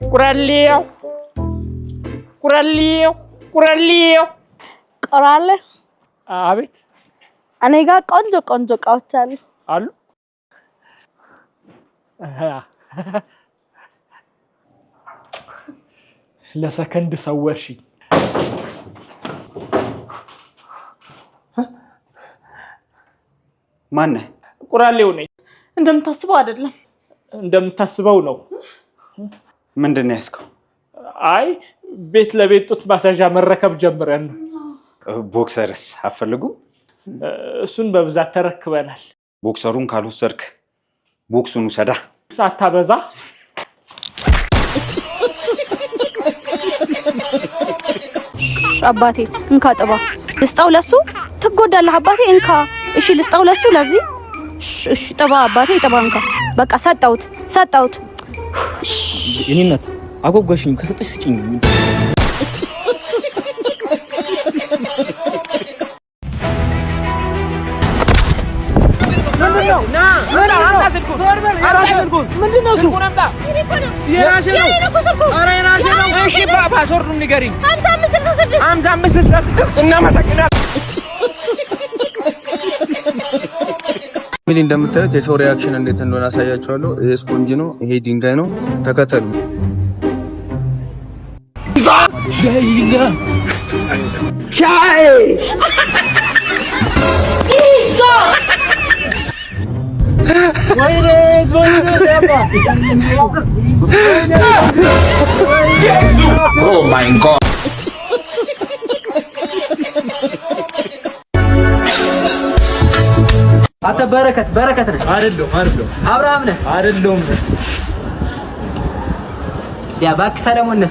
ቁራሌው ቁራሌው ቁራሌው። ቆራለ። አቤት። እኔ ጋር ቆንጆ ቆንጆ እቃዎች አሉ። አሉ። ለሰከንድ ሰወርሽኝ። ማነህ? ቁራሌው ነኝ። እንደምታስበው አይደለም። እንደምታስበው ነው። ምንድን ነው ያዝከው? አይ፣ ቤት ለቤት ጡት ማስያዣ መረከብ ጀምረን ነው። Boxer ስ አትፈልጉም? እሱን በብዛት ተረክበናል። Boxer ኡን ካልወሰድክ ቦክሱን ውሰዳ። ሳታበዛ። አባቴ፣ እንካ ጥባ። ልስጠው ለሱ? ትጎዳለህ አባቴ፣ እንካ። እሺ፣ ልስጠው ለሱ ለዚህ? እሺ፣ ጥባ አባቴ፣ ጥባ፣ እንካ። በቃ ሰጠውት፣ ሰጠውት። የኔ እናት፣ አጓጓሽኝ። ከሰጠሽ ስጭኝ። ምንድን ነው እሱ? የራሴ ነው። ኧረ የራሴ ነው። እሺ፣ password ኡን ንገሪኝ። 5566። እናመሰግናለን። ምን እንደምታዩት የሰው reaction እንዴት እንደሆነ አሳያችኋለሁ። ይሄ ስፖንጅ ነው፣ ይሄ ድንጋይ ነው። ተከተሉ። Oh my God. አንተ በረከት በረከት ነህ? አይደለሁም፣ አይደለሁም። አብርሃም ነህ? አይደለሁም። ያ እባክህ ሰለሞን ነህ።